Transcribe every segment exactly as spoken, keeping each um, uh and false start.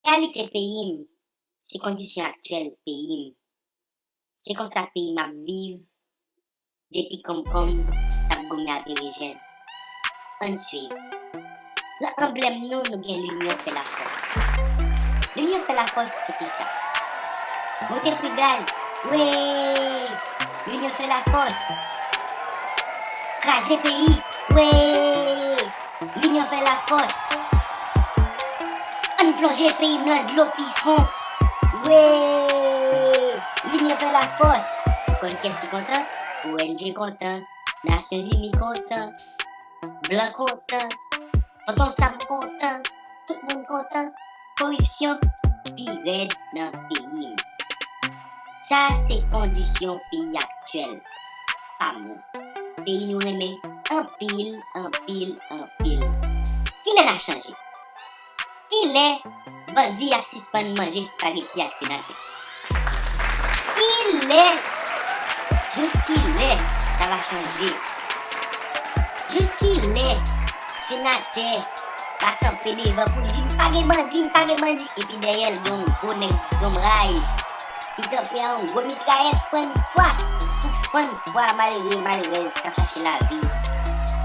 Reyalite peyi m, se kondisyon aktyèl peyi m. Se konsa peyi m ap viv depi kòmkòm t ap goumen ak Berejèn. Ann swiv. Nan anblèm nou, nou gen Linyon fè lafòs. Linyon fè lafòs poukisa? Monte pri gaz, wi! Linyon fè lafòs. Kraze peyi, wi! Linyon fè lafòs. Ann plonje peyi m nan dlo pi fon. Wi! Linyon fè lafòs. Konn kiyès ki kontan? O N G kontan. Nasyonzini kontan. Blan kontan. Tonton Sam kontan. Tout moun kontan. Koripsyon pi rèd nan peyi m. Sa se kondisyon peyi aktyèl pa m lan. Peyi nou renmen anpil, anpil, anpil. Kilè n a chanje? Kilè bandi ap sispann manje espageti ak senatè? Kilè? Jiskilè sa va chanje? Jiskilè senatè va kanpe devan pou l di, "M pa gen bandi, m pa gen bandi," epi dèyè l gen yon gwo nèg zonbray ki kanpe a yon gwo mitrayèt fann fwa pou fann fwa malere malerèz k ap chache lavi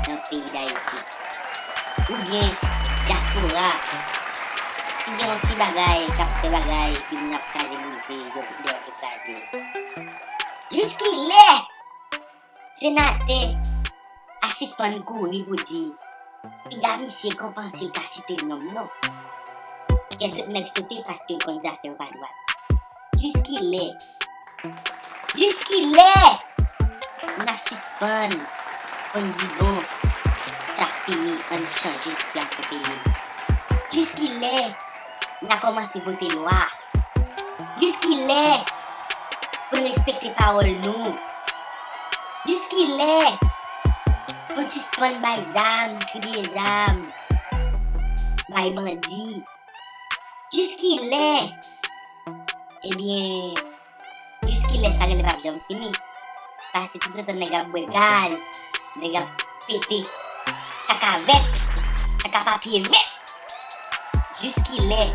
nan peyi Dayiti? Oubyen dyaspora ki gen yon ti bagay k ap fè bagay epi moun ap kraze brize, yo dèyè pou kraze. Jiskilè senatè a sispann kouri pou di piga misye konpanse l ka site non m non? Kè tout nèg sote paske yo konn zafè yo pa dwat. Jiskilè? Jiskilè n ap sispann konn di, "Bon, sa fini, ann chanje sitiyasyon peyi n"? Jiskilè n a kòmanse vote lwa? Jiskilè pou n respekte pawòl nou? Jiskilè pou n sispann bay zam, distribiye zam, bay bandi? Jiskilè? Ebyen, jiskilè sa genlè p ap janm fini? Pase toutotan nèg ap bwè gaz, nèg ap pete kaka vèt, kaka papye vèt. Jiskilè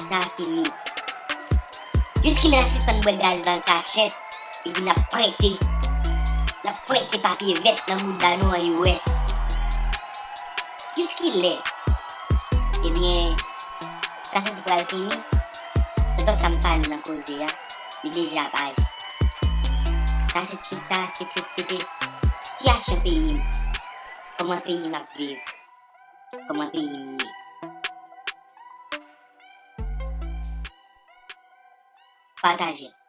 sa a fini? Jiskilè n ap sispann bwè gaz nan kachèt epi n ap prente, n ap prente papye vèt nan mouda nou an U S? Jiskilè? Ebyen, sa santi pral fini. Tonton Sam pale nan koze a, li deja ap aji. Sa se ti, sa se, se, se te sitiyasyon peyi m. Kòman peyi m ap viv? Kòman peyi m ye? Pataje l.